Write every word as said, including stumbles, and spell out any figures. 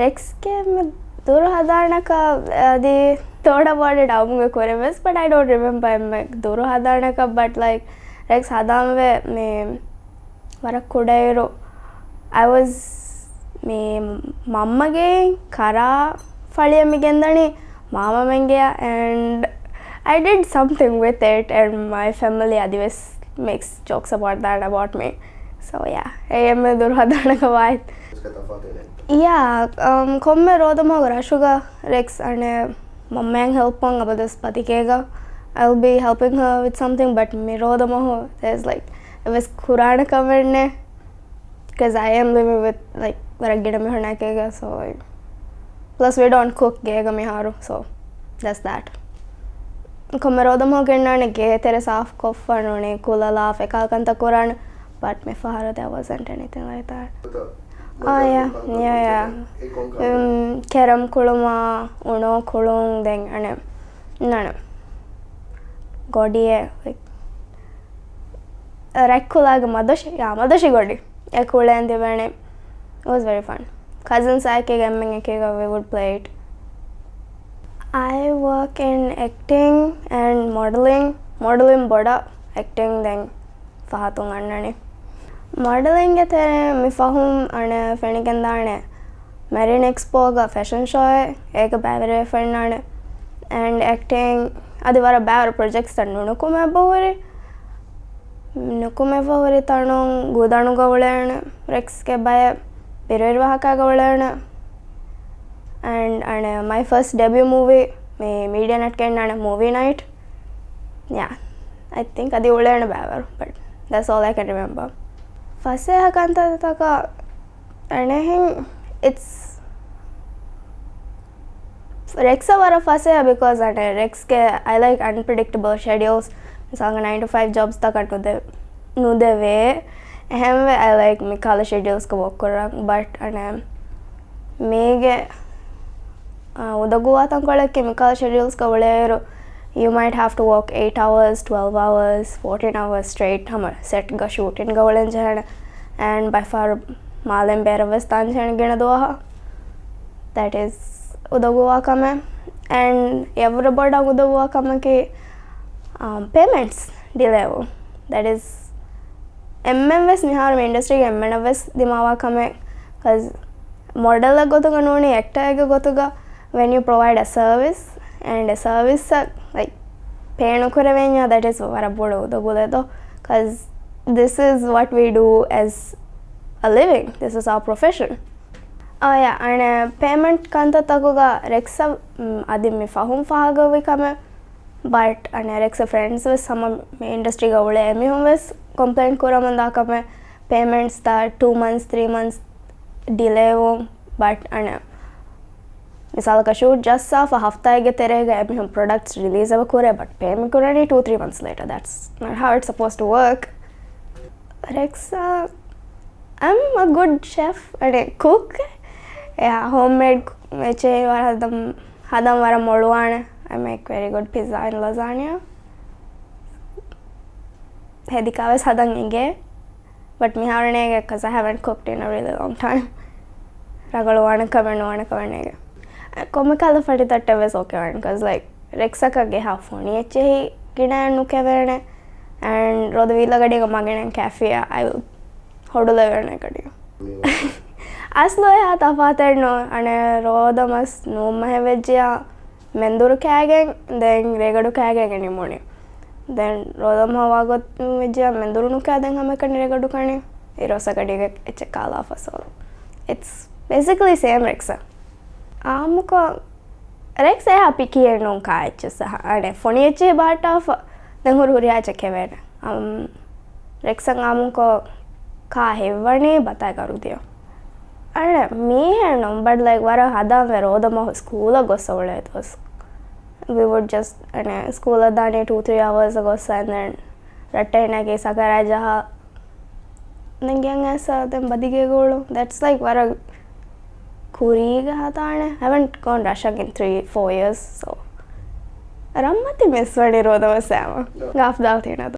ރެކްސްގެ ދުރު ހަދާނަކަށް އަދި ތޯޑަބޯޑެ ޑައުމުގެ ކުރެވެސް، but I don't remember އެންމެ ދުރު ހަދާނަކަށް، but like ރެކްސް ހަދާންވެ މި ވަރަށް ކުޑައިރު I was މި މަންމަގެ ކަރާ ފަޅިއަށް މި ގެންދަނީ މާމަމެންގެއަށް، and I did something with it and my family އަދިވެސް makes jokes about that about me. So yeah, އެ އެންމެ ދުރު ހަދާނަކަށް ވާތް. ޔާ، ކޮންމެ ރޯދަމަހުގެ ރަށުގަ ރެކްސް އަނެއް މަންމައަށް ހެލްޕްކޮށް އަބަދުވެސް ބަދިގޭގަ I'll be helping her with something, but މި ރޯދަމަހު there's like އެވެސް ކުރާނެ ކަމެއް ނެތް. Because I am living with like ވަރަށް ގިނަ މީހުންނާ އެކީގަ، so like plus we don't cook ގޭގަ މިހާރު, so that's that. ކޮންމެ ރޯދަމަހު ގެންނާނެ ގޭތެރެ ސާފުކޮށްފަ ނޫނީ ކުލަލާ ފެކާ ކަންތައް ކުރާނެ، but މި ފަހަރު there wasn't anything like that. އާ ޔާ ޔާ ޔާ. ކެރަމް ކުޅުމާ، އުނޯ ކުޅުން، ދެން އަނެއް ނަނެ ގޮޑިއެއް ރެކްކުލާގެ މަދޮށި ޔާ މަދޮށި ގޮޑި އެ ކުޅޭން ދިވެނެ. It was very fun. ކަޒިންސް އާއެކީގަ އެންމެން އެކީގަ we would play it. I work in acting and modeling. މޮޑެލިން ބޮޑަށް، އެކްޓިން ދެން ފަހަތުން އަންނަނީ. މޮޑެލިންގެ ތެރޭ މި ފަހުން އަނެއް ފެނިގެންދާނެ މެރިން އެކްސްޕޯގަ ފެޝަން ޝޯއެއް އޭގަ ބައިވެރިވެފަ އިންނާނެ. އެންޑް އެކްޓިން އަދި ވަރަށް ބައިވަރު ޕްރޮޖެކްޓްސްތައް ނުނުކުމެއް ބަހުރި. ނުކުމެފަ ހުރި ތަނުން ގުދަނުގަ އުޅޭނެ، ރެކްސްގެ ބައެއް ބިރުވެރި ވާހަކައިގަ އުޅޭނެ. އެންޑް އަނެއް މައި ފަސްޓް ޑެބިއު މޫވީ މި މީޑިއާ ނައިޓްގަ އިންނާނެ މޫވީ ނައިޓް. ޔާ، އައި ތިންކް އަދި އުޅޭނެ ބައިވަރު، but that's all I can remember. ފަސޭހަ ކަންތައްތަކަށް އަނެއްހެން it's ރެކްސް ވަރަށް ފަސޭހަ because އަނެއް ރެކްސްގެ I like unpredictable schedules. މިސާލަކަށް ނައިން ޓު ފައިވް ޖޮބްސްތަކަށް ނުދެ ނުދެވޭ. އެހެންވެ I like މިކަހަލަ ޝެޑިއުލްސްގަ ވޯކް ކުރަން. ބަޓް އަނެއް މީގެ އުދަގޫވާ ތަންކޮޅެއްގެ މިކަހަލަ ޝެޑިއުލްސްގަ އުޅޭއިރު you might have to work eight hours, twelve hours, fourteen hours straight ހަމަ ސެޓްގަ ޝޫޓިންގަ އުޅެން ޖެހޭނެ. އެންޑް ބައެއް ފަހަރު މާލެން ބޭރަށްވެސް ދާން ޖެހޭނެ ގިނަ ދުވަހަށް. That is އުދަގޫވާ ކަމެއް. އެންޑް އެއަށްވުރެ ބޮޑަށް އުދަގޫވާ ކަމަކީ ޕޭމެންޓްސް ޑިލޭވުން. That is އެންމެންވެސް މިހާރު މި އިންޑަސްޓްރީގެ އެންމެނަށްވެސް ދިމާވާ ކަމެއް. ކަޒް މޮޑެލްއެއް ގޮތުގަ ނޫނީ އެކްޓަރެއްގެ ގޮތުގަ when you provide a service and a service like ޕޭ ނުކުރެވެންޏާ that is ވަރަށް ބޮޑު އުދަގުލެއް ދޯ. Cause this is what we do as a living. This is our profession. އާޔާ އަނެއް ޕޭމެންޓް ކަންތައްތަކުގަ ރެކްސަށް އަދި މި ފަހުން ފާހަގަވި ކަމެއް. ބަޓް އަނެއް ރެކްސް ފްރެންޑްސް ވެސް ހަމަ މި އިންޑަސްޓްރީގަ އުޅޭ އެމީހުން ވެސް ކޮމްޕްލެއިން ކުރަމުންދާ ކަމެއް ޕޭމެންޓްސްތައް ޓޫ މަންތްސް ތްރީ މަންތްސް ޑިލޭވުން. ބަޓް އަނެއް މިސާލަކަށް ޝޫޓް ޖައްސާފަ ހަފްތާއެއްގެ ތެރޭގަ އެމީހުން ޕްރޮޑަކްޓްސް ރިލީޒް އެބަ ކުރޭ ބަޓް ޕޭ މި ކުރަނީ ޓޫ ތްރީ މަންތްސް ލޭޓަ. That's not how it's supposed to work. ރެކްސާ I'm a good chef އަނެއް ކުކް. އެއާ ހޯމް މޭޑް އެއްޗެހި ވަރަށް ހަދަން ހަދަން ވަރަށް މޮޅުވާނެ. I make very good pizza and lasagna. ހެދިކާވެސް ހަދަން އިނގޭ. ބަޓް މިހާރު ނޭގެ cause I haven't cooked in a really long time. ރަނގަޅު ވާނެ ކަމެއް ނުވާނެ ކަމެއް ނޭގެ. ކޮންމެ ކަހަލަ ފަޓިތައްޓެއް ވެސް އޯކޭ ވާނެ. Cause like ރެކްސަކަށް ގެހާ ފޮނި އެއްޗެހި ގިނައެއް ނުކެވޭނެ. އެންޑް ރޯދަ ވީއްލަ ގަޑީގަ މަގެނެން ކެފޭއަށް I will ހޮޑުލެވޭނެ ގަޑި. އަސްލު އެހާ ތަފާތެއް ނޯ. އަނެއް ރޯދަ މަސް ނޫން މަހެއް ވެއްޖިޔާ މެންދުރު ކާގެން ދެން ރޭގަޑު ކާގެން ނިމުނީ. ދެން ރޯދަ މަހަށް ވާގޮތުން ވެއްޖިޔާ މެންދުރު ނުކާ ދެން ހަމައެކަނި ރޭގަޑު ކަނީ. އިރުއޮއްސަ ގަޑީގަ އެއްޗެއް ކާލާފަ. So it's basically same ރެކްސަ. އާއްމުކޮށް ރެކްސް އެހާ ޕިކީއެއް ނޫން ކާ އެއްޗެއްސަ. އަނެއް ފޮނި އެއްޗެހި ބަހައްޓާފަ ދެން ހުރި ހުރިހާ އެއްޗެއް ކެވޭނެ. އަމް، ރެކްސަށް އާއްމުކޮށް ކާ ހެއްވަނީ ބަތާ ގަރުދިޔަ. އަނެއް މީހެއް ނޫން but like ވަރަށް ހަދާންވެ ރޯދަ މަހު ސްކޫލަށް ގޮއްސަ އުޅޭ ދުވަސް. We would just އަނެއް ސްކޫލަށް ދާނީ two three hours ގޮއްސަ and then ރައްޓެހިންނާ ސަކަރާތް ޖަހާ ދެން ގެއަށް އައިސް ދެން ބަދިގޭގަ އުޅުން. That's like ވަރަށް ކުރީގަ ހަދާނެ. Haven't gone ރަށަށް in three four years, so ރަށްމަތި މިސްވަނީ ރޯދަ މަސް އާއްމު. ގާފްދާލް ތީނަދު.